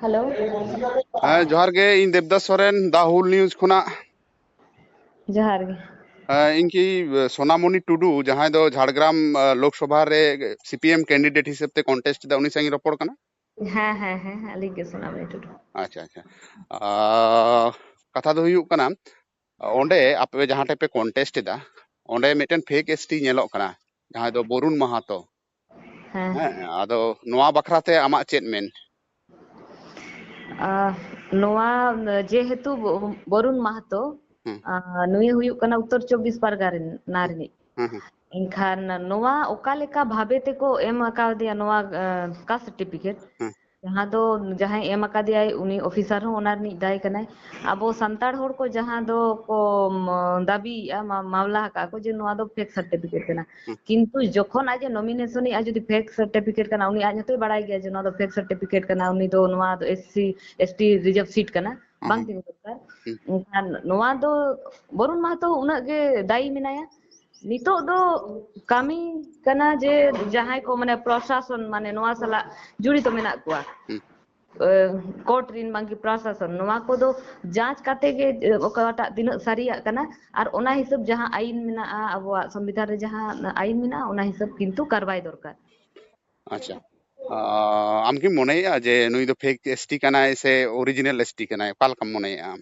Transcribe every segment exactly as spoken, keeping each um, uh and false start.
Hello. ᱦᱮᱸ, ᱡᱚᱦᱟᱨ ᱜᱮ᱾ ᱤᱧ ᱫᱮᱵᱫᱟᱥ ᱥᱚᱨᱮᱱ, ᱫᱟ ᱦᱩᱞ ᱱᱤᱭᱩᱡᱽ ᱠᱷᱚᱱᱟᱜ᱾ ᱡᱚᱦᱟᱨ ᱜᱮ᱾ ᱦᱮᱸ, ᱤᱧ ᱠᱤ, ᱮ, ᱥᱳᱱᱟᱢᱚᱱᱤ ᱴᱩᱰᱩ, ᱡᱟᱦᱟᱸᱭ ᱫᱚ ᱡᱷᱟᱲᱜᱨᱟᱢ, ᱮ, ᱞᱳᱠᱥᱚᱵᱷᱟ ᱨᱮ ᱥᱤ ᱯᱤ ᱮᱢ ᱠᱮᱱᱰᱤᱰᱮᱴ ᱦᱤᱥᱟᱹᱵ ᱛᱮ ᱠᱚᱱᱴᱮᱥᱴ ᱮᱫᱟ, ᱩᱱᱤ ᱥᱟᱶ ᱤᱧ ᱨᱚᱯᱚᱲ ᱠᱟᱱᱟ? ᱦᱮᱸ, ᱦᱮᱸ, ᱦᱮᱸ, ᱦᱮᱸ, ᱟᱹᱞᱤᱧ ᱜᱮ ᱥᱳᱱᱟᱢᱚᱱᱤ ᱴᱩᱰᱩ᱾ ᱟᱪᱪᱷᱟ, ᱟᱪᱪᱷᱟ᱾ ᱟ, ᱠᱟᱛᱷᱟ ᱫᱚ ᱦᱩᱭᱩᱜ ᱠᱟᱱᱟ, ᱚᱸᱰᱮ ᱟᱯᱮ ᱡᱟᱦᱟᱸ ᱴᱷᱮᱡ ᱯᱮ ᱠᱚᱱᱴᱮᱥᱴ ᱮᱫᱟ, ᱚᱸᱰᱮ ᱢᱤᱫᱴᱮᱱ ᱯᱷᱮᱠ ᱮᱥ ᱴᱤ ᱧᱮᱞᱚᱜ ᱠᱟᱱᱟ, ᱡᱟᱦᱟᱸᱭ ᱫᱚ ᱵᱚᱨᱩᱱ ᱢᱟᱦᱟᱛᱚ᱾ ᱦᱮᱸ᱾ ᱦᱮᱸ, ᱟᱫᱚ ᱱᱚᱣᱟ ᱵᱟᱠᱷᱨᱟ ᱛᱮ ᱟᱢᱟᱜ ᱪᱮᱫ ᱢᱮᱱ? ᱟ, ᱱᱚᱣᱟ ᱡᱮᱦᱮᱛᱩ ᱵᱚ-, ᱵᱚᱨᱩᱱ ᱢᱟᱦᱟᱛᱚ, ᱦᱩᱸ᱾ ᱟ, ᱱᱩᱭ ᱦᱩᱭᱩᱜ ᱠᱟᱱᱟ ᱩᱛᱛᱚᱨ ᱪᱚᱵᱵᱤᱥ ᱯᱟᱨᱜᱟᱱᱟ ᱨᱤᱱᱤᱡ᱾ ᱦᱩᱸ, ᱦᱩᱸ᱾ ᱮᱱᱠᱷᱟᱱ ᱱᱚᱣᱟ ᱚᱠᱟ ᱞᱮᱠᱟ ᱵᱷᱟᱵᱮ ᱛᱮᱠᱚ ᱮᱢ ᱟᱠᱟᱣᱟᱫᱮᱭᱟ ᱱᱚᱣᱟ, ᱟ, ᱠᱟᱥᱴ ᱥᱟᱨᱴᱤᱯᱷᱤᱠᱮᱴ? ᱦᱩᱸ᱾ ᱡᱟᱦᱟᱸ ᱫᱚ ᱡᱟᱦᱟᱸᱭ ᱮᱢ ᱟᱠᱟᱫᱮᱭᱟᱭ ᱩᱱᱤ ᱚᱯᱷᱤᱥᱟᱨ ᱦᱚᱸ ᱚᱱᱟ ᱨᱤᱱᱤᱡ ᱫᱟᱭ ᱠᱟᱱᱟᱭ᱾ ᱟᱵᱚ ᱥᱟᱱᱛᱟᱲ ᱦᱚᱲ ᱠᱚ ᱡᱟᱦᱟᱸ ᱫᱚ ᱠᱚ, ᱢ-, ᱫᱟᱹᱵᱤᱭᱮᱫᱼᱟ, ᱢᱟ-, ᱢᱟᱢᱞᱟ ᱟᱠᱟᱫ ᱠᱚ ᱡᱮ ᱱᱚᱣᱟ ᱫᱚ ᱯᱷᱮᱠ ᱥᱟᱨᱴᱤᱯᱷᱤᱠᱮᱴ ᱠᱟᱱᱟ᱾ ᱦᱩᱸ᱾ ᱠᱤᱱᱛᱩ ᱡᱚᱠᱷᱚᱱ ᱟᱡ ᱮ ᱱᱚᱢᱤᱱᱮᱥᱚᱱᱮᱫᱼᱟ ᱡᱩᱫᱤ ᱯᱷᱮᱠ ᱥᱟᱨᱴᱤᱯᱷᱤᱠᱮᱴ ᱠᱟᱱᱟ, ᱩᱱᱤ ᱟᱡ ᱦᱚᱸᱛᱚᱭ ᱵᱟᱲᱟᱭ ᱜᱮᱭᱟ ᱡᱮ ᱱᱚᱣᱟ ᱫᱚ ᱯᱷᱮᱠ ᱥᱟᱨᱴᱤᱯᱷᱤᱠᱮᱴ ᱠᱟᱱᱟ, ᱩᱱᱤ ᱫᱚ ᱱᱚᱣᱟ ᱫᱚ S C, S T reserve seat ᱠᱟᱱᱟ, ᱦᱩᱸ, ᱵᱟᱝ ᱦᱩᱸ᱾ ᱛᱤᱸᱜᱩ ᱫᱚᱨᱠᱟᱨ᱾ ᱦᱩᱸ᱾ ᱮᱱᱠᱷᱟᱱ ᱱᱚᱣᱟ ᱫᱚ ᱵᱚᱨᱩᱱ ᱢᱟᱦᱟᱛᱚ ᱩᱱᱟᱹᱜ ᱜᱮ ᱫᱟᱭᱤ ᱢᱮᱱᱟᱭᱟ᱾ ᱱᱤᱛᱚᱜ ᱫᱚ ᱠᱟᱹᱢᱤ ᱠᱟᱱᱟ ᱡᱮ ᱡᱟᱦᱟᱸᱭ ᱠᱚ ᱢᱟᱱᱮ ᱯᱨᱚᱥᱟᱥᱚᱱ ᱢᱟᱱᱮ ᱱᱚᱣᱟ ᱥᱟᱞᱟᱜ ᱡᱚᱲᱤᱛᱚ ᱢᱮᱱᱟᱜ ᱠᱚᱣᱟ᱾ ᱦᱩᱸ᱾ ᱮ, ᱠᱳᱨᱴ ᱨᱤᱱ ᱵᱟᱝᱠᱤ ᱯᱨᱚᱥᱟᱥᱚᱱ, ᱱᱚᱣᱟ ᱠᱚᱫᱚ ᱡᱟᱸᱪ ᱠᱟᱛᱮ ᱜᱮ, ᱮ, ᱚᱠᱟᱴᱟᱜ ᱛᱤᱱᱟᱹᱜ ᱥᱟᱹᱨᱤᱭᱟᱜ ᱠᱟᱱᱟ, ᱟᱨ ᱚᱱᱟ ᱦᱤᱥᱟᱹᱵ ᱡᱟᱦᱟᱸ ᱟᱭᱤᱱ ᱢᱮᱱᱟᱜᱼᱟ, ᱟᱵᱚᱣᱟᱜ ᱥᱚᱝᱵᱤᱫᱷᱟᱱ ᱨᱮ ᱡᱟᱦᱟᱸ ᱟᱭᱤᱱ ᱢᱮᱱᱟᱜᱼᱟ, ᱚᱱᱟ ᱦᱤᱥᱟᱹᱵ ᱠᱤᱱᱛᱩ ᱠᱟᱨᱣᱟᱭ ᱫᱚᱨᱠᱟᱨ᱾ ᱟᱪᱪᱷᱟ, ᱟ, ᱟᱢ ᱠᱤᱢ ᱢᱚᱱᱮᱭᱮᱫᱼᱟ ᱡᱮ ᱱᱩᱭ ᱫᱚ ᱯᱷᱮᱠ ᱮᱥ ᱴᱤ ᱠᱟᱱᱟᱭ ᱥᱮ ᱚᱨᱤᱡᱤᱱᱟᱞ ᱮᱥ ᱴᱤ ᱠᱟᱱᱟᱭ? ᱚᱠᱟ ᱞᱮᱠᱟᱢ ᱢᱚᱱᱮᱭᱮᱫᱼᱟ ᱟᱢ?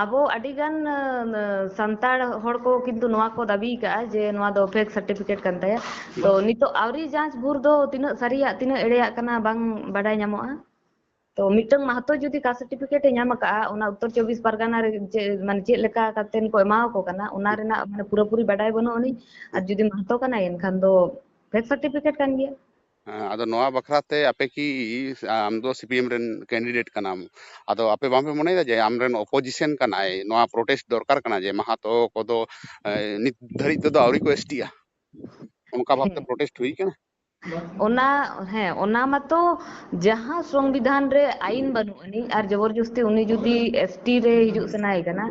ᱟᱵᱚ ᱟᱹᱰᱤ ᱜᱟᱱ, ᱟ, ᱥᱟᱱᱛᱟᱲ ᱦᱚᱲ ᱠᱚ ᱠᱤᱱᱛᱩ ᱱᱚᱣᱟ ᱠᱚ ᱫᱟᱹᱵᱤ ᱠᱟᱜᱼᱟ ᱡᱮ ᱱᱚᱣᱟ ᱫᱚ ᱯᱷᱮᱠ ᱥᱟᱨᱴᱤᱯᱷᱤᱠᱮᱴ ᱠᱟᱱ ᱛᱟᱭᱟ᱾ ᱛᱚ, ᱱᱤᱛᱚᱜ ᱟᱹᱣᱨᱤ ᱡᱟᱸᱪ ᱵᱷᱳᱨ ᱫᱚ ᱛᱤᱱᱟᱹᱜ ᱥᱟᱹᱨᱤᱭᱟᱜ, ᱛᱤᱱᱟᱹᱜ ᱮᱲᱮᱭᱟᱜ ᱠᱟᱱᱟ, ᱵᱟᱝ ᱵᱟᱰᱟᱭ ᱧᱟᱢᱚᱜᱼᱟ᱾ ᱛᱚ, ᱢᱤᱫᱴᱟᱝ ᱢᱟᱦᱟᱛᱚ ᱡᱩᱫᱤ ᱠᱟᱥᱴ ᱥᱟᱨᱴᱤᱯᱷᱤᱠᱮᱴ ᱮ ᱧᱟᱢ ᱟᱠᱟᱫᱼᱟ, ᱚᱱᱟ ᱩᱛᱛᱚᱨ ᱪᱚᱵᱵᱤᱥ ᱯᱟᱨᱜᱟᱱᱟ ᱨᱮ ᱪᱮᱫ, ᱢᱟᱱᱮ, ᱪᱮᱫ ᱞᱮᱠᱟ ᱠᱟᱛᱮᱱ ᱠᱚ ᱮᱢᱟᱣ ᱠᱚ ᱠᱟᱱᱟ, ᱚᱱᱟ ᱦᱩᱸ᱾ ᱨᱮᱱᱟᱜ, ᱢᱟᱱᱮ, ᱯᱩᱨᱟᱹᱯᱩᱨᱤ ᱵᱟᱰᱟᱭ ᱵᱟᱹᱱᱩᱜ ᱟᱹᱱᱤᱡ᱾ ᱟᱨ ᱦᱩᱸ᱾ ᱡᱩᱫᱤ ᱢᱟᱦᱟᱛᱚ ᱠᱟᱱᱟᱭ, ᱮᱱᱠᱷᱟᱱ ᱫᱚ ᱯᱷᱮᱠ ᱥᱟᱨᱴᱤᱯᱷᱤᱠᱮᱴ ᱠᱟᱱ ᱜᱮᱭᱟ᱾ ᱦᱮᱸ, ᱟᱫᱚ ᱱᱚᱣᱟ ᱵᱟᱠᱷᱨᱟ ᱛᱮ ᱟᱯᱮ ᱠᱤ, ᱟᱢ ᱫᱚ ᱥᱤ ᱯᱤ ᱮᱢ ᱨᱮᱱ ᱠᱮᱱᱰᱤᱰᱮᱴ ᱠᱟᱱᱟᱢ, ᱟᱫᱚ ᱟᱯᱮ ᱵᱟᱝ ᱯᱮ ᱢᱚᱱᱮᱭᱮᱫᱟ ᱡᱮ ᱟᱢ ᱨᱮᱱ ᱚᱯᱳᱡᱤᱥᱚᱱ ᱠᱟᱱᱟᱭ, ᱱᱚᱣᱟ ᱯᱨᱚᱴᱮᱥᱴ ᱫᱚᱨᱠᱟᱨ ᱠᱟᱱᱟ ᱡᱮ ᱢᱟᱦᱟᱛᱚ ᱠᱚᱫᱚ, ᱮ, ᱱᱤᱛ ᱫᱷᱟᱹᱨᱤᱡ ᱛᱮᱫᱚ ᱟᱹᱣᱨᱤ ᱠᱚ ᱮᱥ ᱴᱤᱜᱼᱟ? ᱚᱱᱠᱟ ᱵᱷᱟᱵᱛᱮ ᱦᱮᱸ᱾ ᱯᱨᱚᱴᱮᱥᱴ ᱦᱩᱭ ᱠᱟᱱᱟ? ᱚᱱᱟ, ᱦᱮᱸ, ᱚᱱᱟ ᱢᱟᱛᱚ ᱡᱟᱦᱟᱸ ᱥᱚᱝᱵᱤᱫᱷᱟᱱ ᱨᱮ ᱟᱭᱤᱱ ᱵᱟᱹᱱᱩᱜ ᱟᱹᱱᱤᱡ ᱟᱨ ᱡᱚᱵᱚᱨ ᱡᱚᱥᱛᱤ ᱩᱱᱤ ᱡᱩᱫᱤ ᱮᱥᱴᱤ ᱨᱮ ᱦᱤᱡᱩᱜ ᱥᱟᱱᱟᱭᱮ ᱠᱟᱱᱟ,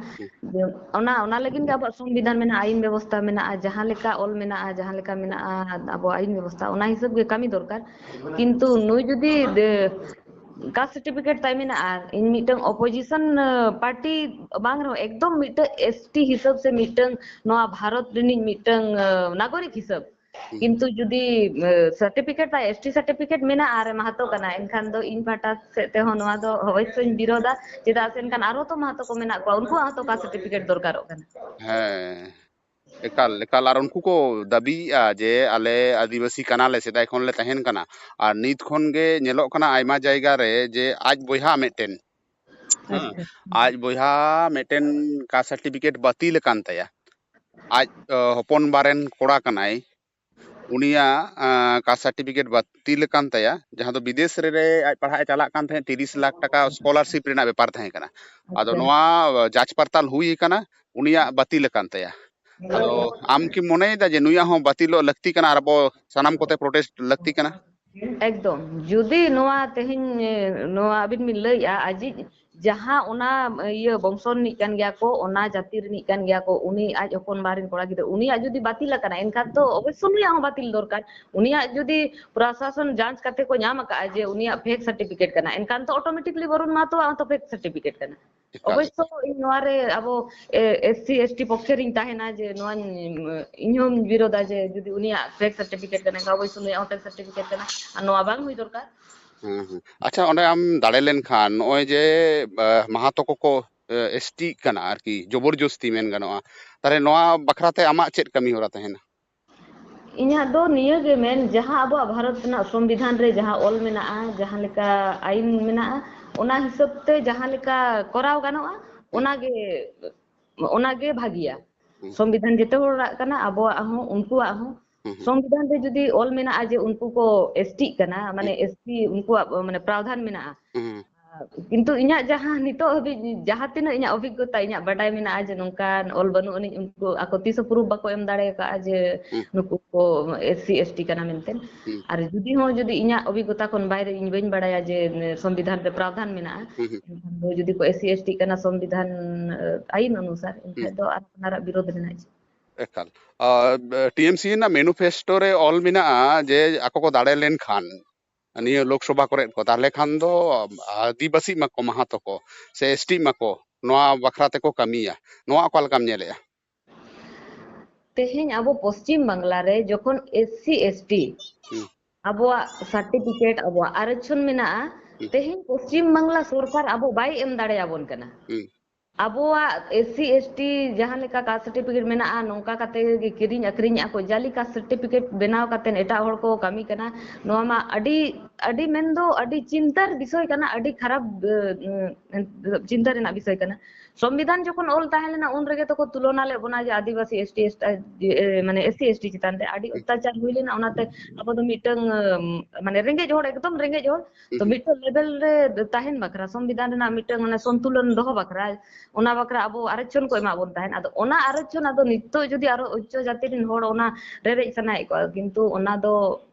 ᱚᱱᱟ, ᱚᱱᱟ ᱞᱟᱹᱜᱤᱫ ᱜᱮ ᱟᱵᱚᱣᱟᱜ ᱥᱚᱝᱵᱤᱫᱷᱟᱱ ᱢᱮᱱᱟᱜᱼᱟ, ᱟᱭᱤᱱ ᱵᱮᱵᱚᱥᱛᱷᱟ ᱢᱮᱱᱟᱜᱼᱟ, ᱡᱟᱦᱟᱸ ᱞᱮᱠᱟ ᱚᱞ ᱢᱮᱱᱟᱜᱼᱟ, ᱡᱟᱦᱟᱸ ᱞᱮᱠᱟ ᱢᱮᱱᱟᱜᱼᱟ ᱟᱵᱚᱣᱟᱜ ᱟᱭᱤᱱ ᱵᱮᱵᱚᱥᱛᱷᱟ, ᱚᱱᱟ ᱦᱤᱥᱟᱹᱵ ᱜᱮ ᱠᱟᱹᱢᱤ ᱫᱚᱨᱠᱟᱨ᱾ ᱠᱤᱱᱛᱩ ᱱᱩᱭ ᱡᱩᱫᱤ ᱫᱮ-, ᱠᱟᱥᱴ ᱥᱟᱨᱴᱤᱯᱷᱤᱠᱮᱴ ᱛᱟᱭ ᱢᱮᱱᱟᱜᱼᱟ, ᱤᱧ ᱢᱤᱫᱴᱟᱝ ᱚᱯᱳᱡᱤᱥᱚᱱ ᱯᱟᱨᱴᱤ ᱵᱟᱝ ᱨᱮᱦᱚᱸ ᱮᱠᱫᱚᱢ ᱢᱤᱫᱴᱟᱝ ᱮᱥᱴᱤ ᱦᱤᱥᱟᱹᱵ ᱥᱮ ᱢᱤᱫᱴᱟᱝ ᱱᱚᱣᱟ ᱵᱷᱟᱨᱚᱛ ᱨᱤᱱᱤᱡ ᱢᱤᱫᱴᱟᱝ ᱱᱟᱜᱚᱨᱤᱠ ᱦᱤᱥᱟᱹᱵ, ᱠᱤᱱᱛᱩ ᱡᱩᱫᱤ ᱥᱟᱨᱴᱤᱯᱷᱤᱠᱮᱴ ᱛᱟᱭ, ᱮᱥᱴᱤ ᱥᱟᱨᱴᱤᱯᱷᱤᱠᱮᱴ ᱢᱮᱱᱟᱜᱼᱟ ᱟᱨ ᱮ ᱢᱟᱦᱟᱛᱚ ᱠᱟᱱᱟ, ᱮᱱᱠᱷᱟᱱ ᱫᱚ ᱤᱧ ᱯᱟᱦᱴᱟ ᱥᱮᱫ ᱛᱮᱦᱚᱸ ᱱᱚᱣᱟ ᱫᱚ ᱚᱵᱚᱥᱥᱳᱭ ᱤᱧ ᱵᱤᱨᱳᱫᱟ᱾ ᱪᱮᱫᱟᱜ ᱥᱮ ᱮᱱᱠᱷᱟᱱ ᱟᱨᱦᱚᱸ ᱛᱚ ᱢᱟᱦᱟᱛᱚ ᱠᱚ ᱢᱮᱱᱟᱜ ᱠᱚᱣᱟ, ᱩᱱᱠᱩᱣᱟᱜ ᱦᱚᱸᱛᱚ ᱠᱟᱥᱴ ᱥᱟᱨᱴᱤᱯᱷᱤᱠᱮᱴ ᱫᱚᱨᱠᱟᱨᱚᱜ ᱠᱟᱱᱟ᱾ ᱦᱮᱸ, ᱮᱠᱟᱞ, ᱮᱠᱟᱞ᱾ ᱟᱨ ᱩᱱᱠᱩ ᱠᱚ ᱫᱟᱹᱵᱤᱭᱮᱫᱼᱟ ᱡᱮ ᱟᱞᱮ ᱟᱹᱫᱤᱵᱟᱹᱥᱤ ᱠᱟᱱᱟᱞᱮ, ᱥᱮᱫᱟᱭ ᱠᱷᱚᱱ ᱞᱮ ᱛᱟᱦᱮᱱ ᱠᱟᱱᱟ᱾ ᱟᱨ ᱱᱤᱛ ᱠᱷᱚᱱ ᱜᱮ ᱧᱮᱞᱚᱜ ᱠᱟᱱᱟ ᱟᱭᱢᱟ ᱡᱟᱭᱜᱟ ᱨᱮ ᱡᱮ ᱟᱡ ᱵᱚᱭᱦᱟ ᱢᱤᱫᱴᱮᱱ, ᱦᱮᱸ, ᱟᱪᱪᱷᱟ᱾ ᱟᱡ ᱵᱚᱭᱦᱟ ᱢᱤᱫᱴᱮᱱ ᱠᱟᱥᱴ ᱥᱟᱨᱴᱤᱯᱷᱤᱠᱮᱴ ᱵᱟᱹᱛᱤᱞ ᱟᱠᱟᱱ ᱛᱟᱭᱟ᱾ ᱟᱡ, ᱚ, ᱦᱚᱯᱚᱱ ᱵᱟ ᱨᱮᱱ ᱠᱚᱲᱟ ᱠᱟᱱᱟᱭ, ᱩᱱᱤᱭᱟᱜ, ᱟ, ᱠᱟᱥᱴ ᱥᱟᱨᱴᱤᱯᱷᱤᱠᱮᱴ ᱵᱟᱹᱛᱤᱞ ᱟᱠᱟᱱ ᱛᱟᱭᱟ, ᱡᱟᱦᱟᱸ ᱫᱚ ᱵᱤᱫᱮᱥ ᱨᱮ, ᱨᱮ ᱟᱡ ᱯᱟᱲᱦᱟᱜ ᱮ ᱪᱟᱞᱟᱜ ᱠᱟᱱ ᱛᱟᱦᱮᱸᱫ, ᱛᱤᱨᱤᱥ ᱞᱟᱠᱷ ᱴᱟᱠᱟ ᱥᱠᱚᱞᱟᱨᱥᱤᱯ ᱨᱮᱱᱟᱜ ᱵᱮᱯᱟᱨ ᱛᱟᱦᱮᱸ ᱠᱟᱱᱟ᱾ ᱟᱫᱚ ᱟᱪᱪᱷᱟ᱾ ᱱᱚᱣᱟ ᱡᱟᱸᱪ ᱯᱟᱨᱛᱟᱞ ᱦᱩᱭ ᱟᱠᱟᱱᱟ, ᱩᱱᱤᱭᱟᱜ ᱵᱟᱹᱛᱤᱞ ᱟᱠᱟᱱ ᱛᱟᱭᱟ᱾ ᱟᱫᱚ ᱟᱢ ᱠᱤᱢ ᱢᱚᱱᱮᱭᱮᱫᱟ ᱡᱮ ᱱᱩᱭᱟᱜ ᱦᱚᱸ ᱵᱟᱹᱛᱤᱞᱚᱜ ᱞᱟᱹᱠᱛᱤ ᱠᱟᱱᱟ ᱟᱨ ᱟᱵᱚ ᱥᱟᱱᱟᱢ ᱠᱚᱛᱮ ᱯᱨᱚᱴᱮᱥᱴ ᱞᱟᱹᱠᱛᱤ ᱠᱟᱱᱟ? ᱮᱠᱫᱚᱢ, ᱡᱩᱫᱤ ᱱᱚᱣᱟ ᱛᱮᱦᱮᱧ, ᱮ, ᱱᱚᱣᱟ ᱟᱹᱵᱤᱱ ᱵᱤᱱ ᱞᱟᱹᱭᱮᱜᱼᱟ, ᱟᱡᱤᱡ ᱡᱟᱦᱟᱸ ᱚᱱᱟ, ᱤᱭᱟᱹ, ᱵᱚᱝᱥᱚ ᱨᱤᱱᱤᱡ ᱠᱟᱱ ᱜᱮᱭᱟ ᱠᱚ, ᱚᱱᱟ ᱡᱟᱹᱛᱤ ᱨᱤᱱᱤᱡ ᱠᱟᱱ ᱜᱮᱭᱟ ᱠᱚ, ᱩᱱᱤ ᱟᱡ ᱦᱚᱯᱚᱱ ᱵᱟ ᱨᱮᱱ ᱠᱚᱲᱟ ᱜᱤᱫᱽᱨᱟᱹ, ᱩᱱᱤᱭᱟᱜ ᱡᱩᱫᱤ ᱵᱟᱹᱛᱤᱞ ᱟᱠᱟᱱᱟ, ᱮᱱᱠᱷᱟᱱ ᱛᱚ ᱚᱵᱚᱥᱥᱳᱭ ᱩᱱᱤᱭᱟᱜ ᱦᱚᱸ ᱵᱟᱹᱛᱤᱞ ᱫᱚᱨᱠᱟᱨ᱾ ᱩᱱᱤᱭᱟᱜ ᱡᱩᱫᱤ ᱯᱨᱚᱥᱟᱥᱚᱱ ᱡᱟᱸᱪ ᱠᱟᱛᱮ ᱠᱚ ᱧᱟᱢ ᱟᱠᱟᱫᱼᱟ ᱡᱮ ᱩᱱᱤᱭᱟᱜ ᱯᱷᱮᱠ ᱥᱟᱨᱴᱤᱯᱷᱤᱠᱮᱴ ᱠᱟᱱᱟ, ᱮᱱᱠᱷᱟᱱ ᱛᱚ ᱚᱴᱳᱢᱮᱴᱤᱠᱞᱤ ᱵᱚᱨᱩᱱ ᱢᱟᱦᱟᱛᱚᱣᱟᱜ ᱦᱚᱸ ᱛᱚ ᱯᱷᱮᱠ ᱥᱟᱨᱴᱤᱯᱷᱤᱠᱮᱴ ᱠᱟᱱᱟ᱾ ᱮᱠᱟᱞ᱾ ᱚᱵᱚᱥᱥᱳᱭ ᱤᱧ ᱱᱚᱣᱟ ᱨᱮ ᱟᱵᱚ, ᱮ, ᱮᱥ ᱥᱤ, ᱮᱥ ᱴᱤ ᱯᱚᱠᱠᱷᱮ ᱨᱤᱧ ᱛᱟᱦᱮᱱᱟ ᱡᱮ ᱱᱚᱣᱟᱧ, ᱤᱧ ᱦᱚᱸᱧ ᱵᱤᱨᱳᱫᱟ ᱡᱮ ᱡᱩᱫᱤ ᱩᱱᱤᱭᱟᱜ ᱯᱷᱮᱠ ᱥᱟᱨᱴᱤᱯᱷᱤᱠᱮᱴ ᱠᱟᱱᱟ, ᱮᱱᱠᱷᱟᱱ ᱚᱵᱚᱥᱥᱳᱭ ᱩᱱᱤᱭᱟᱜ ᱦᱚᱸ ᱯᱷᱮᱠ ᱥᱟᱨᱴᱤᱯᱷᱤᱠᱮᱴ ᱠᱟᱱᱟ, ᱟᱨ ᱱᱚᱣᱟ ᱵᱟᱝ ᱦᱩᱭ ᱫᱚᱨᱠᱟᱨ᱾ ᱦᱮᱸ, ᱦᱮᱸ᱾ ᱟᱪᱪᱷᱟ, ᱚᱸᱰᱮ ᱟᱢ ᱫᱟᱲᱮ ᱞᱮᱱᱠᱷᱟᱱ ᱱᱚᱜᱼᱚᱭ ᱡᱮ, ᱟ, ᱢᱟᱦᱟᱛᱚ ᱠᱚᱠᱚ, ᱮ, ᱮᱥ ᱴᱤᱜ ᱠᱟᱱᱟ ᱟᱨᱠᱤ, ᱡᱚᱵᱚᱨ ᱡᱚᱥᱛᱤ ᱢᱮᱱ ᱜᱟᱱᱚᱜᱼᱟ, ᱛᱟᱦᱞᱮ ᱱᱚᱣᱟ ᱵᱟᱠᱷᱨᱟ ᱛᱮ ᱟᱢᱟᱜ ᱪᱮᱫ ᱠᱟᱹᱢᱤ ᱦᱚᱨᱟ ᱛᱟᱦᱮᱱᱟ? ᱤᱧᱟᱹᱜ ᱫᱚ ᱱᱤᱭᱟᱹ ᱜᱮ ᱢᱮᱱ, ᱡᱟᱦᱟᱸ ᱟᱵᱚᱣᱟᱜ ᱵᱷᱟᱨᱚᱛ ᱨᱮᱱᱟᱜ ᱥᱚᱝᱵᱤᱫᱷᱟᱱ ᱨᱮ ᱡᱟᱦᱟᱸ ᱚᱞ ᱢᱮᱱᱟᱜᱼᱟ, ᱡᱟᱦᱟᱸ ᱞᱮᱠᱟ ᱟᱭᱤᱱ ᱢᱮᱱᱟᱜᱼᱟ, ᱚᱱᱟ ᱦᱤᱥᱟᱹᱵ ᱛᱮ ᱡᱟᱦᱟᱸ ᱞᱮᱠᱟ ᱠᱚᱨᱟᱣ ᱜᱟᱱᱚᱜᱼᱟ, ᱦᱩᱸ᱾ ᱚᱱᱟ ᱜᱮ, ᱚᱱᱟ ᱜᱮ ᱵᱷᱟᱹᱜᱤᱭᱟ᱾ ᱦᱩᱸ᱾ ᱥᱚᱝᱵᱤᱫᱷᱟᱱ ᱡᱮᱛᱮ ᱦᱚᱲᱟᱜ ᱠᱟᱱᱟ, ᱟᱵᱚᱣᱟᱜ ᱦᱚᱸ, ᱩᱱᱠᱩᱣᱟᱜ ᱦᱚᱸ᱾ ᱦᱩᱸ, ᱦᱩᱸ᱾ ᱥᱚᱝᱵᱤᱫᱷᱟᱱ ᱨᱮ ᱡᱩᱫᱤ ᱚᱞ ᱢᱮᱱᱟᱜᱼᱟ ᱡᱮ ᱩᱱᱠᱩ ᱠᱚ ᱮᱥ ᱴᱤᱜ ᱠᱟᱱᱟ, ᱢᱟᱱᱮ ᱦᱩᱸ᱾ ᱮᱥ ᱴᱤ ᱩᱱᱠᱩᱣᱟᱜ, ᱢᱟᱱᱮ, ᱯᱨᱟᱣᱫᱷᱟᱱ ᱢᱮᱱᱟᱜᱼᱟ᱾ ᱦᱩᱸ᱾ ᱠᱤᱱᱛᱩ ᱤᱧᱟᱹᱜ ᱡᱟᱦᱟᱸ ᱱᱤᱛᱚᱜ ᱦᱟᱹᱵᱤᱡ ᱡᱟᱦᱟᱸ ᱛᱤᱱᱟᱹᱜ ᱤᱧᱟᱹᱜ ᱚᱵᱷᱤᱜᱽᱜᱚᱛᱟ, ᱤᱧᱟᱹᱜ ᱵᱟᱰᱟᱭ ᱢᱮᱱᱟᱜᱼᱟ ᱡᱮ ᱱᱚᱝᱠᱟᱱ ᱚᱞ ᱵᱟᱹᱱᱩᱜ ᱟᱹᱱᱤᱡ, ᱩᱱᱠᱩ ᱟᱠᱚ ᱛᱤᱥ ᱦᱚᱸ ᱯᱨᱩᱯᱷ ᱵᱟᱠᱚ ᱮᱢ ᱫᱟᱲᱮ ᱟᱠᱟᱫᱼᱟ ᱡᱮ ᱦᱩᱸ᱾ ᱱᱩᱠᱩ ᱠᱚ ᱮᱥ ᱥᱤ ᱮᱥ ᱴᱤ ᱠᱟᱱᱟ ᱢᱮᱱᱛᱮ᱾ ᱦᱩᱸ᱾ ᱟᱨ ᱡᱩᱫᱤ ᱦᱚᱸ, ᱡᱩᱫᱤ ᱤᱧᱟᱹᱜ ᱚᱵᱷᱤᱜᱽᱜᱚᱛᱟ ᱠᱷᱚᱱ ᱵᱟᱭᱨᱮ ᱤᱧ ᱵᱟᱹᱧ ᱵᱟᱲᱟᱭᱟ ᱡᱮ ᱥᱚᱝᱵᱤᱫᱷᱟᱱ ᱨᱮ ᱯᱨᱟᱣᱫᱷᱟᱱ ᱢᱮᱱᱟᱜᱼᱟ, ᱦᱩᱸ, ᱦᱩᱸ᱾ ᱮᱱᱠᱷᱟᱱ ᱫᱚ ᱡᱩᱫᱤ ᱠᱚ ᱮᱥ ᱥᱤ ᱮᱥ ᱴᱤ ᱠᱟᱱᱟ ᱥᱚᱝᱵᱤᱫᱷᱟᱱ, ᱟᱹᱭᱤᱱ ᱚᱱᱩᱥᱟᱨ, ᱮᱱᱠᱷᱟᱱ ᱫᱚ ᱟᱨ ᱚᱱᱟᱨᱟᱜ ᱵᱤᱨᱳᱫᱷ ᱨᱮᱱᱟᱜ ᱪᱮᱫ? ᱮᱠᱟᱞ᱾ ᱟᱨ, ᱴᱤ ᱮᱢ ᱥᱤ ᱨᱮᱱᱟᱜ ᱢᱮᱱᱤᱯᱷᱮᱥᱴᱳ ᱨᱮ ᱚᱞ ᱢᱮᱱᱟᱜᱼᱟ ᱡᱮ ᱟᱠᱚ ᱠᱚ ᱫᱟᱲᱮ ᱞᱮᱱᱠᱷᱟᱱ, ᱱᱤᱭᱟᱹ ᱞᱳᱠᱥᱚᱵᱷᱟ ᱠᱚᱨᱮ ᱠᱚ, ᱛᱟᱦᱞᱮ ᱠᱷᱟᱱ ᱫᱚ ᱟᱹᱫᱤᱵᱟᱹᱥᱤ ᱢᱟᱠᱚ, ᱢᱟᱦᱟᱛᱚ ᱠᱚ, ᱥᱮ ᱮᱥ ᱴᱤ ᱢᱟᱠᱚ, ᱱᱚᱣᱟ ᱵᱟᱠᱷᱨᱟ ᱛᱮᱠᱚ ᱠᱟᱹᱢᱤᱭᱟ᱾ ᱱᱚᱣᱟ ᱚᱠᱟ ᱞᱮᱠᱟᱢ ᱧᱮᱞᱮᱜᱼᱟ? ᱛᱮᱦᱮᱧ ᱟᱵᱚ ᱯᱚᱥᱪᱤᱢ ᱵᱟᱝᱞᱟ ᱨᱮ ᱡᱚᱠᱷᱚᱱ ᱮᱥ ᱥᱤ ᱮᱥ ᱴᱤ ᱦᱩᱸ᱾ ᱟᱵᱚᱣᱟᱜ ᱥᱟᱨᱴᱤᱯᱷᱤᱠᱮᱴ, ᱟᱵᱚᱣᱟᱜ ᱟᱨᱚᱪᱷᱚᱱ ᱢᱮᱱᱟᱜᱼᱟ, ᱦᱩᱸ᱾ ᱛᱮᱦᱮᱧ ᱯᱚᱥᱪᱤᱢ ᱵᱟᱝᱞᱟ ᱥᱚᱨᱠᱟᱨ ᱟᱵᱚ ᱵᱟᱭ ᱮᱢ ᱫᱟᱲᱮᱭᱟᱵᱚᱱ ᱠᱟᱱᱟ᱾ ᱦᱩᱸ᱾ ᱟᱵᱚᱣᱟᱜ ᱮᱥ ᱥᱤ ᱮᱥ ᱴᱤ ᱡᱟᱦᱟᱸ ᱞᱮᱠᱟ ᱠᱟᱥᱴ ᱥᱟᱨᱴᱤᱯᱷᱤᱠᱮᱴ ᱢᱮᱱᱟᱜᱼᱟ, ᱱᱚᱝᱠᱟ ᱠᱟᱛᱮ ᱜᱮ ᱠᱤᱨᱤᱧ ᱟᱹᱠᱷᱨᱤᱧᱮᱜᱼᱟ ᱠᱚ, ᱡᱟᱞᱤ ᱠᱟᱥᱴ ᱥᱟᱨᱴᱤᱯᱷᱤᱠᱮᱴ ᱵᱮᱱᱟᱣ ᱠᱟᱛᱮ ᱮᱴᱟᱜ ᱦᱚᱲ ᱠᱚ ᱠᱟᱹᱢᱤ ᱠᱟᱱᱟ᱾ ᱱᱚᱣᱟ ᱢᱟ ᱟᱹᱰᱤ, ᱟᱹᱰᱤ ᱢᱮᱱᱫᱚ ᱟᱹᱰᱤ ᱪᱤᱱᱛᱟᱹᱨ ᱵᱤᱥᱚᱭ ᱠᱟᱱᱟ, ᱟᱹᱰᱤ ᱠᱷᱟᱨᱟᱯ, ᱮ, ᱩᱸ, ᱪᱤᱱᱛᱟᱹ ᱨᱮᱱᱟᱜ ᱵᱤᱥᱚᱭ ᱠᱟᱱᱟ᱾ ᱥᱚᱝᱵᱤᱫᱷᱟᱱ ᱡᱚᱠᱷᱚᱱ ᱚᱞ ᱛᱟᱦᱮᱸ ᱞᱮᱱᱟ, ᱩᱱ ᱨᱮᱜᱮ ᱛᱚᱠᱚ ᱛᱩᱞᱚᱱᱟ ᱞᱮᱫ ᱵᱚᱱᱟ ᱡᱮ ᱟᱹᱫᱤᱵᱟᱹᱥᱤ, ᱮᱥ ᱴᱤ, ᱮᱥ ᱴᱤ, ᱮ, ᱢᱟᱱᱮ ᱮᱥ ᱥᱤ ᱮᱥ ᱴᱤ ᱪᱮᱛᱟᱱ ᱨᱮ ᱟᱹᱰᱤ ᱦᱩᱸ᱾ ᱚᱛᱛᱟᱪᱟᱨ ᱦᱩᱭ ᱞᱮᱱᱟ, ᱚᱱᱟᱛᱮ ᱟᱵᱚ ᱫᱚ ᱢᱤᱫᱴᱟᱝ, ᱮ, ᱢᱟᱱᱮ ᱨᱮᱸᱜᱮᱡ ᱦᱚᱲ, ᱮᱠᱫᱚᱢ ᱨᱮᱸᱜᱮᱡ ᱦᱚᱲ, ᱛᱚ ᱦᱩᱸ᱾ ᱢᱤᱫᱴᱟᱝ ᱞᱮᱵᱮᱞ ᱨᱮ ᱛᱟᱦᱮᱱ ᱵᱟᱠᱷᱨᱟ, ᱥᱚᱝᱵᱤᱫᱷᱟᱱ ᱨᱮᱱᱟᱜ ᱢᱤᱫᱴᱟᱝ ᱚᱱᱟ ᱥᱚᱱᱛᱩᱞᱚᱱ ᱫᱚᱦᱚ ᱵᱟᱠᱷᱨᱟ, ᱚᱱᱟ ᱵᱟᱠᱷᱨᱟ ᱟᱵᱚ ᱟᱨᱚᱪᱷᱚᱱ ᱠᱚ ᱮᱢᱟ ᱵᱚᱱ ᱛᱟᱦᱮᱸᱫ᱾ ᱟᱫᱚ ᱚᱱᱟ ᱟᱨᱚᱪᱷᱚᱱ ᱟᱫᱚ ᱱᱤᱛᱚᱜ ᱡᱩᱫᱤ ᱟᱨᱚ ᱩᱪᱪᱚ ᱡᱟᱹᱛᱤ ᱨᱮᱱ ᱦᱚᱲ ᱚᱱᱟ ᱨᱮᱨᱮᱡ ᱥᱟᱱᱟᱭᱮᱫ ᱠᱚᱣᱟ, ᱠᱤᱱᱛᱩ ᱚᱱᱟ ᱫᱚ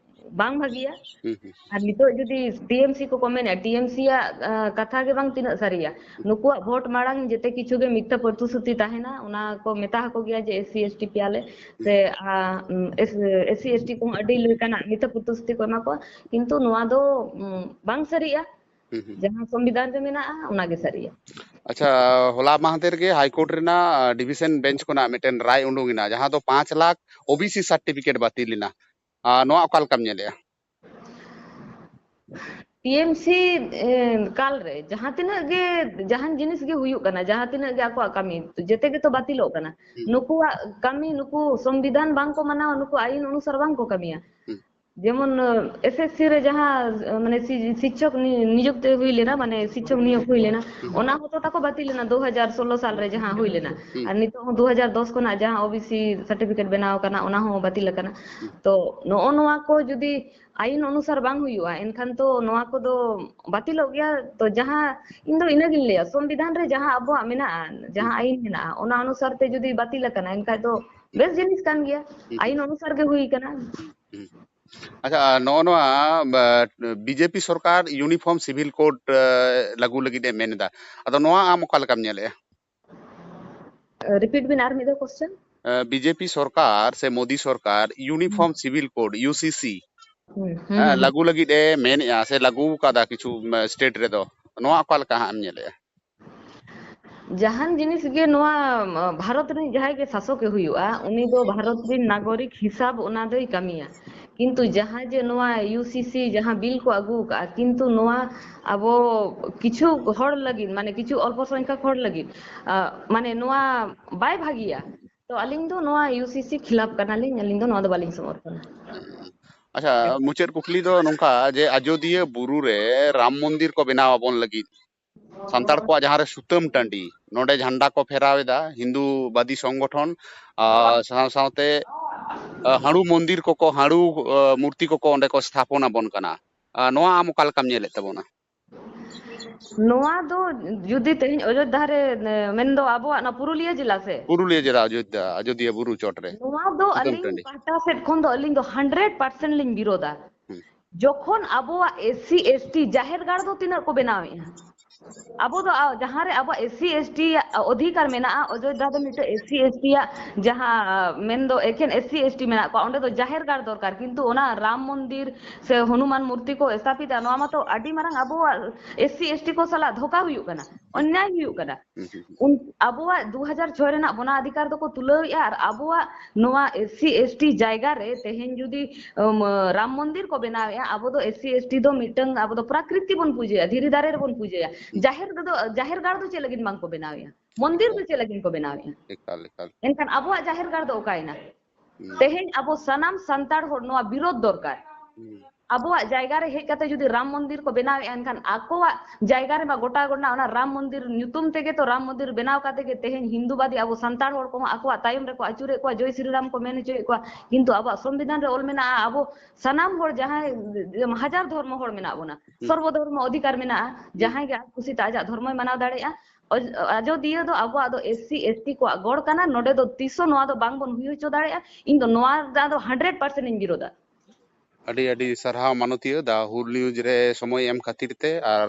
ᱵᱟᱝ ᱵᱷᱟᱹᱜᱤᱭᱟ᱾ ᱦᱩᱸ, ᱦᱩᱸ᱾ ᱟᱨ ᱱᱤᱛᱚᱜ ᱡᱩᱫᱤ ᱴᱤ ᱮᱢ ᱥᱤ ᱠᱚᱠᱚ ᱢᱮᱱᱮᱫᱼᱟ, ᱴᱤ ᱮᱢ ᱥᱤ ᱟᱜ, ᱟ, ᱠᱟᱛᱷᱟ ᱜᱮ ᱵᱟᱝ ᱛᱤᱱᱟᱹᱜ ᱥᱟᱹᱨᱤᱭᱟ᱾ ᱱᱩᱠᱩᱣᱟᱜ ᱵᱷᱳᱴ ᱢᱟᱲᱟᱝ ᱡᱮᱛᱮ ᱠᱤᱪᱷᱩ ᱜᱮ ᱢᱤᱛᱷᱭᱟ ᱯᱨᱚᱛᱤᱥᱨᱩᱛᱤ ᱛᱟᱦᱮᱱᱟ, ᱚᱱᱟ ᱠᱚ ᱢᱮᱛᱟ ᱦᱟᱠᱚ ᱜᱮᱭᱟ ᱡᱮ ᱮᱥ ᱥᱤ ᱮᱥ ᱴᱤ ᱯᱮᱭᱟᱞᱮ, ᱥᱮ, ᱟ, ᱩᱢ, S, S C S T ᱠᱚᱦᱚᱸ ᱟᱹᱰᱤ ᱞᱮᱠᱟᱱᱟᱜ ᱢᱤᱛᱷᱭᱟ ᱯᱨᱚᱛᱤᱥᱨᱩᱛᱤ ᱠᱚ ᱮᱢᱟ ᱠᱚᱣᱟ, ᱠᱤᱱᱛᱩ ᱱᱚᱣᱟ ᱫᱚ, ᱩᱢ, ᱵᱟᱝ ᱥᱟᱹᱨᱤᱜᱼᱟ᱾ ᱦᱩᱸ, ᱦᱩᱸ᱾ ᱡᱟᱦᱟᱸ ᱥᱚᱝᱵᱤᱫᱷᱟᱱ ᱨᱮ ᱢᱮᱱᱟᱜᱼᱟ, ᱚᱱᱟᱜᱮ ᱥᱟᱹᱨᱤᱭᱟ᱾ ᱟᱪᱪᱷᱟ, ᱦᱚᱞᱟ ᱢᱟᱦᱫᱮᱨ ᱜᱮ ᱦᱟᱭ ᱠᱳᱨᱴ ᱨᱮᱱᱟᱜ ᱰᱤᱵᱷᱤᱥᱚᱱ ᱵᱮᱧᱪ ᱠᱷᱚᱱᱟᱜ ᱢᱤᱫᱴᱮᱱ ᱨᱟᱭ ᱩᱰᱩᱝ ᱮᱱᱟ, ᱡᱟᱦᱟᱸ ᱫᱚ ᱯᱟᱸᱪ lakh O B C certificate ᱵᱟᱹᱛᱤᱞ ᱮᱱᱟ᱾ ᱟᱨ ᱱᱚᱣᱟ ᱚᱠᱟ ᱞᱮᱠᱟᱢ ᱧᱮᱞᱮᱜᱼᱟ? ᱴᱤ ᱮᱢ ᱥᱤ, ᱮ, ᱠᱟᱞ ᱨᱮ ᱡᱟᱦᱟᱸ ᱛᱤᱱᱟᱹᱜ ᱜᱮ, ᱡᱟᱦᱟᱱ ᱡᱤᱱᱤᱥ ᱜᱮ ᱦᱩᱭᱩᱜ ᱠᱟᱱᱟ, ᱡᱟᱦᱟᱸ ᱛᱤᱱᱟᱹᱜ ᱜᱮ ᱟᱠᱚᱣᱟᱜ ᱠᱟᱹᱢᱤ, ᱡᱮᱛᱮ ᱜᱮᱛᱚ ᱵᱟᱹᱛᱤᱞᱚᱜ ᱠᱟᱱᱟ᱾ ᱦᱩᱸ᱾ ᱱᱩᱠᱩᱣᱟᱜ ᱠᱟᱹᱢᱤ, ᱱᱩᱠᱩ ᱥᱚᱝᱵᱤᱫᱷᱟᱱ ᱵᱟᱝ ᱠᱚ ᱢᱟᱱᱟᱣᱟ, ᱱᱩᱠᱩ ᱟᱹᱭᱤᱱ ᱚᱱᱩᱥᱟᱨ ᱵᱟᱝ ᱠᱚ ᱠᱟᱹᱢᱤᱭᱟ᱾ ᱦᱩᱸ᱾ ᱡᱮᱢᱚᱱ ᱮᱥ ᱮᱥ ᱥᱤ ᱨᱮ ᱡᱟᱦᱟᱸ ᱢᱟᱱᱮ ᱥᱤ- ᱥᱤᱠᱪᱷᱚᱠ ᱱᱤ- ᱱᱤᱭᱩᱠᱛ ᱦᱩᱭ ᱞᱮᱱᱟ, ᱢᱟᱱᱮ ᱥᱤᱠᱪᱷᱚᱠ ᱱᱤᱭᱳᱜ ᱦᱩᱭ ᱞᱮᱱᱟ, ᱚᱱᱟ ᱦᱚᱸᱛᱚ ᱛᱟᱠᱚ ᱵᱟᱹᱛᱤᱞ ᱞᱮᱱᱟ ᱫᱩ ᱦᱟᱡᱟᱨ ᱥᱳᱞᱞᱳ ᱥᱟᱞ ᱨᱮ ᱡᱟᱦᱟᱸ ᱦᱩᱭ ᱞᱮᱱᱟ᱾ ᱟᱨ ᱱᱤᱛᱚᱜ ᱦᱚᱸ ᱫᱩ ᱦᱟᱡᱟᱨ ᱫᱚᱥ ᱠᱷᱚᱱᱟᱜ ᱡᱟᱦᱟᱸ ᱳᱵᱤᱥᱤ ᱥᱟᱨᱴᱤᱯᱷᱤᱠᱮᱴ ᱵᱮᱱᱟᱣ ᱟᱠᱟᱱᱟ, ᱚᱱᱟ ᱦᱚᱸ ᱵᱟᱹᱛᱤᱞ ᱟᱠᱟᱱᱟ᱾ ᱛᱚ ᱱᱚᱜᱼᱚ ᱱᱚᱣᱟ ᱠᱚ ᱡᱩᱫᱤ ᱟᱭᱤᱱ ᱚᱱᱩᱥᱟᱨ ᱵᱟᱝ ᱦᱩᱭᱩᱜᱼᱟ, ᱮᱱᱠᱷᱟᱱ ᱛᱚ ᱱᱚᱣᱟ ᱠᱚᱫᱚ ᱵᱟᱹᱛᱤᱞᱚᱜ ᱜᱮᱭᱟ᱾ ᱛᱚ ᱡᱟᱦᱟᱸ, ᱤᱧ ᱫᱚ ᱤᱱᱟᱹᱜᱤᱧ ᱞᱟᱹᱭᱟ, ᱥᱚᱝᱵᱤᱫᱷᱟᱱ ᱨᱮ ᱡᱟᱦᱟᱸ ᱟᱵᱚᱣᱟᱜ ᱢᱮᱱᱟᱜᱼᱟ, ᱡᱟᱦᱟᱸ ᱟᱭᱤᱱ ᱢᱮᱱᱟᱜᱼᱟ, ᱚᱱᱟ ᱚᱱᱩᱥᱟᱨ ᱛᱮ ᱡᱩᱫᱤ ᱵᱟᱹᱛᱤᱞ ᱟᱠᱟᱱᱟ, ᱮᱱᱠᱷᱟᱡ ᱫᱚ ᱵᱮᱥ ᱡᱤᱱᱤᱥ ᱠᱟᱱ ᱜᱮᱭᱟ, ᱟᱭᱤᱱ ᱚᱱᱩᱥᱟᱨ ᱜᱮ ᱦᱩᱭ ᱟᱠᱟᱱᱟ᱾ ᱟᱪᱪᱷᱟ, ᱱᱚᱜᱼᱚ ᱱᱚᱣᱟ ᱵᱤᱡᱮᱯᱤ ᱥᱚᱨᱠᱟᱨ ᱤᱭᱩᱱᱤᱯᱷᱚᱨᱢ ᱥᱤᱵᱷᱤᱞ ᱠᱳᱰ ᱞᱟᱹᱜᱩ ᱞᱟᱹᱜᱤᱫ ᱮ ᱢᱮᱱ ᱮᱫᱟ, ᱟᱫᱚ ᱱᱚᱣᱟ ᱟᱢ ᱚᱠᱟ ᱞᱮᱠᱟᱢ ᱧᱮᱞᱮᱜᱼᱟ? ᱨᱤᱯᱤᱴ ᱵᱤᱱ ᱟᱨ ᱢᱤᱫ ᱫᱷᱟᱣ ᱠᱚᱥᱪᱮᱱ᱾ ᱵᱤᱡᱮᱯᱤ ᱥᱚᱨᱠᱟᱨ ᱥᱮ ᱢᱳᱫᱤ ᱥᱚᱨᱠᱟᱨ ᱤᱭᱩᱱᱤᱯᱷᱚᱨᱢ ᱥᱤᱵᱷᱤᱞ ᱠᱳᱰ, ᱭᱩᱥᱤᱥᱤ, ᱦᱩᱸ, ᱦᱩᱸ, ᱦᱩᱸ᱾ ᱞᱟᱹᱜᱩ ᱞᱟᱹᱜᱤᱫ ᱮ ᱢᱮᱱᱮᱜᱼᱟ ᱥᱮ ᱞᱟᱹᱜᱩ ᱟᱠᱟᱫᱟ ᱠᱤᱪᱷᱩ ᱥᱴᱮᱴ ᱨᱮᱫᱚ, ᱱᱚᱣᱟ ᱚᱠᱟ ᱞᱮᱠᱟ ᱦᱟᱸᱜ ᱮᱢ ᱧᱮᱞᱮᱜᱼᱟ? ᱡᱟᱦᱟᱱ ᱡᱤᱱᱤᱥ ᱜᱮ ᱱᱚᱣᱟ ᱵᱷᱟᱨᱚᱛ ᱨᱤᱱ ᱡᱟᱦᱟᱸᱭ ᱜᱮ ᱥᱟᱥᱚᱠᱮ ᱦᱩᱭᱩᱜᱼᱟ, ᱩᱱᱤ ᱫᱚ ᱵᱷᱟᱨᱚᱛ ᱨᱤᱱ ᱱᱟᱜᱚᱨᱤᱠ ᱦᱤᱥᱟᱵ ᱚᱱᱟ ᱫᱚᱭ ᱠᱟᱹᱢᱤᱭᱟ᱾ ᱠᱤᱱᱛᱩ ᱡᱟᱦᱟᱸ ᱡᱮ ᱱᱚᱣᱟ ᱭᱩᱥᱤᱥᱤ ᱡᱟᱦᱟᱸ ᱵᱤᱞ ᱠᱚ ᱟᱹᱜᱩ ᱟᱠᱟᱫᱼᱟ, ᱠᱤᱱᱛᱩ ᱱᱚᱣᱟ ᱟᱵᱚ ᱠᱤᱪᱷᱩ ᱦᱚᱲ ᱞᱟᱹᱜᱤᱫ, ᱢᱟᱱᱮ ᱠᱤᱪᱷᱩ ᱚᱞᱯᱚ ᱥᱚᱝᱠᱷᱚᱠ ᱦᱚᱲ ᱞᱟᱹᱜᱤᱫ, ᱟ, ᱢᱟᱱᱮ ᱱᱚᱣᱟ ᱵᱟᱭ ᱵᱷᱟᱹᱜᱤᱭᱟ᱾ ᱛᱚ ᱟᱹᱞᱤᱧ ᱫᱚ ᱱᱚᱣᱟ ᱭᱩᱥᱤᱥᱤ ᱠᱷᱤᱞᱟᱯ ᱠᱟᱱᱟᱞᱤᱧ, ᱟᱹᱞᱤᱧ ᱫᱚ ᱱᱚᱣᱟ ᱫᱚ ᱵᱟᱹᱞᱤᱧ ᱥᱚᱢᱚᱨᱛᱷᱚᱱᱟ᱾ ᱟᱪᱪᱷᱟ, ᱢᱩᱪᱟᱹᱫ ᱠᱩᱠᱞᱤ ᱫᱚ ᱱᱚᱝᱠᱟ ᱡᱮ ᱟᱡᱚᱫᱤᱭᱟᱹ ᱵᱩᱨᱩ ᱨᱮ ᱨᱟᱢ ᱢᱚᱱᱫᱤᱨ ᱠᱚ ᱵᱮᱱᱟᱣ ᱟᱵᱚᱱ ᱞᱟᱹᱜᱤᱫ, ᱥᱟᱱᱛᱟᱲ ᱠᱚᱣᱟᱜ ᱡᱟᱦᱟᱸ ᱨᱮ ᱥᱩᱛᱟᱹᱢ ᱴᱟᱺᱰᱤ, ᱱᱚᱰᱮ ᱡᱷᱟᱱᱰᱟ ᱠᱚ ᱯᱷᱮᱨᱟᱣ ᱮᱫᱟ ᱦᱤᱱᱫᱩᱵᱟᱫᱤ ᱥᱚᱝᱜᱚᱴᱷᱚᱱ, ᱟᱨ ᱥᱟᱶ ᱥᱟᱶᱛᱮ, ᱟ, ᱦᱟᱹᱲᱩ ᱢᱚᱱᱫᱤᱨ ᱠᱚᱠᱚ, ᱦᱟᱹᱲᱩ, ᱟ, ᱢᱩᱨᱛᱤ ᱠᱚᱠᱚ ᱚᱸᱰᱮ ᱠᱚ ᱥᱛᱷᱟᱯᱚᱱ ᱟᱵᱚᱱ ᱠᱟᱱᱟ᱾ ᱟ, ᱱᱚᱣᱟ ᱟᱢ ᱚᱠᱟ ᱞᱮᱠᱟᱢ ᱧᱮᱞᱮᱫ ᱛᱟᱵᱚᱱᱟ? ᱱᱚᱣᱟ ᱫᱚ ᱡᱩᱫᱤ ᱛᱮᱦᱮᱧ ᱚᱡᱳᱫᱽᱫᱷᱟ ᱨᱮ, ᱮ, ᱢᱮᱱᱫᱚ ᱟᱵᱚᱣᱟᱜ ᱱᱚᱣᱟ ᱯᱩᱨᱩᱞᱤᱭᱟᱹ ᱡᱮᱞᱟ ᱥᱮ? ᱯᱩᱨᱩᱞᱤᱭᱟᱹ ᱡᱮᱞᱟ ᱚᱡᱳᱫᱽᱫᱷᱟ, ᱟᱡᱚᱫᱤᱭᱟᱹ ᱵᱩᱨᱩ ᱪᱚᱴ ᱨᱮ᱾ ᱱᱚᱣᱟ ᱫᱚ ᱥᱩᱛᱟᱹᱢ ᱟᱹᱞᱤᱧ ᱴᱟᱺᱰᱤ᱾ ᱯᱟᱦᱴᱟ ᱥᱮᱫ ᱠᱷᱚᱱ ᱫᱚ ᱟᱹᱞᱤᱧ ᱫᱚ ᱦᱟᱱᱰᱨᱮᱰ ᱯᱟᱨᱥᱮᱱᱴ ᱞᱤᱧ ᱵᱤᱨᱳᱫᱟ᱾ ᱦᱩᱸ᱾ ᱡᱚᱠᱷᱚᱱ ᱟᱵᱚᱣᱟᱜ ᱮᱥ ᱥᱤ ᱮᱥ ᱴᱤ ᱡᱟᱦᱮᱨ ᱜᱟᱲ ᱫᱚ ᱛᱤᱱᱟᱹᱜ ᱠᱚ ᱵᱮᱱᱟᱣᱮᱫᱼᱟ? ᱟᱵᱚ ᱫᱚ, ᱟ, ᱡᱟᱦᱟᱸ ᱨᱮ ᱟᱵᱚᱣᱟᱜ ᱮᱥ ᱥᱤ ᱮᱥ ᱴᱤ ᱚᱫᱷᱤᱠᱟᱨ ᱢᱮᱱᱟᱜᱼᱟ, ᱚᱡᱳᱫᱽᱫᱷᱟ ᱫᱚ ᱢᱤᱫᱴᱮᱱ ᱮᱥ ᱥᱤ ᱮᱥ ᱴᱤ ᱟᱜ ᱡᱟᱦᱟᱸ, ᱟ, ᱢᱮᱱᱫᱚ ᱮᱠᱷᱮᱱ ᱮᱥ ᱥᱤ ᱮᱥ ᱴᱤ ᱢᱮᱱᱟᱜ ᱠᱚᱣᱟ, ᱚᱸᱰᱮ ᱫᱚ ᱡᱟᱦᱮᱨ ᱜᱟᱲ ᱫᱚᱨᱠᱟᱨ, ᱠᱤᱱᱛᱩ ᱚᱱᱟ ᱨᱟᱢ ᱢᱚᱱᱫᱤᱨ ᱥᱮ ᱦᱚᱱᱩᱢᱟᱱ ᱢᱩᱨᱛᱤ ᱠᱚ ᱥᱛᱷᱟᱯᱤᱛᱟ, ᱱᱚᱣᱟ ᱢᱟᱛᱚ ᱟᱹᱰᱤ ᱢᱟᱨᱟᱝ ᱟᱵᱚᱣᱟᱜ ᱮᱥ ᱥᱤ ᱮᱥ ᱴᱤ ᱠᱚ ᱥᱟᱞᱟᱜ ᱫᱷᱳᱠᱟ ᱦᱩᱭᱩᱜ ᱠᱟᱱᱟ, ᱚᱱᱱᱭᱟᱭ ᱦᱩᱭᱩᱜ ᱠᱟᱱᱟ᱾ ᱩᱱ, ᱟᱵᱚᱣᱟᱜ ᱫᱩ ᱦᱟᱡᱟᱨ ᱪᱷᱚᱭ ᱨᱮᱱᱟᱜ ᱵᱚᱱᱟ ᱚᱫᱷᱤᱠᱟᱨ ᱫᱚᱠᱚ ᱛᱩᱞᱟᱹᱣᱮᱫᱼᱟ, ᱟᱨ ᱟᱵᱚᱣᱟᱜ ᱱᱚᱣᱟ ᱮᱥ ᱥᱤ ᱮᱥ ᱴᱤ ᱡᱟᱭᱜᱟ ᱨᱮ ᱛᱮᱦᱮᱧ ᱡᱩᱫᱤ, ᱟᱢ, ᱨᱟᱢ ᱢᱚᱱᱫᱤᱨ ᱠᱚ ᱵᱮᱱᱟᱣᱮᱫᱼᱟ, ᱟᱵᱚ ᱫᱚ ᱮᱥ ᱥᱤ ᱮᱥ ᱴᱤ ᱫᱚ ᱢᱤᱫᱴᱟᱝ, ᱟᱵᱚ ᱫᱚ ᱯᱨᱟᱠᱨᱤᱛᱤ ᱵᱚᱱ ᱯᱩᱡᱟᱹᱭᱟ, ᱫᱷᱤᱨᱤ ᱫᱟᱨᱮ ᱨᱮᱵᱚᱱ ᱯᱩᱡᱟᱹᱭᱟ᱾ ᱡᱟᱦᱮᱨ ᱨᱮᱫᱚ, ᱡᱟᱦᱮᱨ ᱜᱟᱲ ᱫᱚ ᱪᱮᱫ ᱞᱟᱹᱜᱤᱫ ᱵᱟᱝ ᱠᱚ ᱵᱮᱱᱟᱣᱮᱫᱼᱟ? ᱢᱚᱱᱫᱤᱨ ᱫᱚ ᱪᱮᱫ ᱞᱟᱹᱜᱤᱫ ᱠᱚ ᱵᱮᱱᱟᱣᱮᱫᱼᱟ? ᱮᱠᱟᱞ, ᱮᱠᱟᱞ᱾ ᱮᱱᱠᱷᱟᱱ ᱟᱵᱚᱣᱟᱜ ᱡᱟᱦᱮᱨ ᱜᱟᱲ ᱫᱚ ᱚᱠᱟᱭᱮᱱᱟ? ᱦᱩᱸ᱾ ᱛᱮᱦᱮᱧ ᱟᱵᱚ ᱥᱟᱱᱟᱢ ᱥᱟᱱᱛᱟᱲ ᱦᱚᱲ ᱱᱚᱣᱟ ᱵᱤᱨᱳᱫᱷ ᱫᱚᱨᱠᱟᱨ᱾ ᱟᱵᱚᱣᱟᱜ ᱡᱟᱭᱜᱟ ᱨᱮ ᱦᱮᱡ ᱠᱟᱛᱮ ᱡᱩᱫᱤ ᱨᱟᱢ ᱢᱚᱱᱫᱤᱨ ᱠᱚ ᱵᱮᱱᱟᱣᱮᱫᱼᱟ, ᱮᱱᱠᱷᱟᱱ ᱟᱠᱚᱣᱟᱜ ᱡᱟᱭᱜᱟ ᱨᱮᱢᱟ ᱜᱚᱴᱟ ᱜᱚᱴᱟ ᱚᱱᱟ ᱨᱟᱢ ᱢᱚᱱᱫᱤᱨ ᱧᱩᱛᱩᱢ ᱛᱮᱜᱮ ᱛᱚ ᱨᱟᱢ ᱢᱚᱱᱫᱤᱨ ᱵᱮᱱᱟᱣ ᱠᱟᱛᱮ ᱜᱮ ᱛᱮᱦᱮᱧ ᱦᱤᱱᱫᱩᱵᱟᱫᱤ ᱟᱵᱚ ᱥᱟᱱᱛᱟᱲ ᱦᱚᱲ ᱠᱚᱦᱚᱸ ᱟᱠᱚᱣᱟᱜ ᱛᱟᱭᱚᱢ ᱨᱮᱠᱚ ᱟᱹᱪᱩᱨᱮᱫ ᱠᱚᱣᱟ, ᱡᱚᱭ ᱥᱨᱤ ᱨᱟᱢ ᱠᱚ ᱢᱮᱱ ᱦᱚᱪᱚᱭᱮᱫ ᱠᱚᱣᱟ᱾ ᱠᱤᱱᱛᱩ ᱟᱵᱚᱣᱟᱜ ᱥᱚᱝᱵᱤᱫᱷᱟᱱ ᱨᱮ ᱚᱞ ᱢᱮᱱᱟᱜᱼᱟ, ᱟᱵᱚ ᱥᱟᱱᱟᱢ ᱦᱚᱲ ᱡᱟᱦᱟᱸᱭ ᱦᱟᱡᱟᱨ ᱫᱷᱚᱨᱢᱚ ᱦᱚᱲ ᱢᱮᱱᱟᱜ ᱵᱚᱱᱟ, ᱥᱚᱨᱵᱚ ᱫᱷᱚᱨᱢᱚ ᱚᱫᱷᱤᱠᱟᱨ ᱢᱮᱱᱟᱜᱼᱟ, ᱡᱟᱦᱟᱸᱭ ᱜᱮ ᱟᱡ ᱠᱩᱥᱤᱛᱮ ᱟᱡᱟᱜ ᱫᱷᱚᱨᱢᱚᱭ ᱢᱟᱱᱟᱣ ᱫᱟᱲᱮᱭᱟᱜᱼᱟ᱾ ᱚᱡ-, ᱟᱡᱚᱫᱤᱭᱟᱹ ᱫᱚ ᱟᱵᱚᱣᱟᱜ ᱫᱚ ᱮᱥ ᱥᱤ ᱮᱥ ᱴᱤ ᱠᱚᱣᱟᱜ ᱜᱚᱲ ᱠᱟᱱᱟ, ᱱᱚᱰᱮ ᱫᱚ ᱛᱤᱥ ᱦᱚᱸ ᱱᱚᱣᱟ ᱫᱚ ᱵᱟᱝ ᱵᱚᱱ ᱦᱩᱭ ᱦᱚᱪᱚ ᱫᱟᱲᱮᱭᱟᱜᱼᱟ᱾ ᱤᱧ ᱫᱚ ᱱᱚᱣᱟ ᱨᱮᱱᱟᱜ ᱫᱚ ᱦᱟᱱᱰᱨᱮᱰ ᱯᱟᱨᱥᱮᱱᱴ ᱤᱧ ᱵᱤᱨᱳᱫᱟ᱾ ᱟᱹᱰᱤ ᱟᱹᱰᱤ ᱥᱟᱨᱦᱟᱣ ᱢᱟᱱᱚᱛᱤᱭᱟᱹ, ᱫᱟ ᱦᱩᱞ ᱱᱤᱭᱩᱡᱽ ᱨᱮ ᱥᱚᱢᱚᱭ ᱮᱢ ᱠᱷᱟᱹᱛᱤᱨ ᱛᱮ ᱟᱨ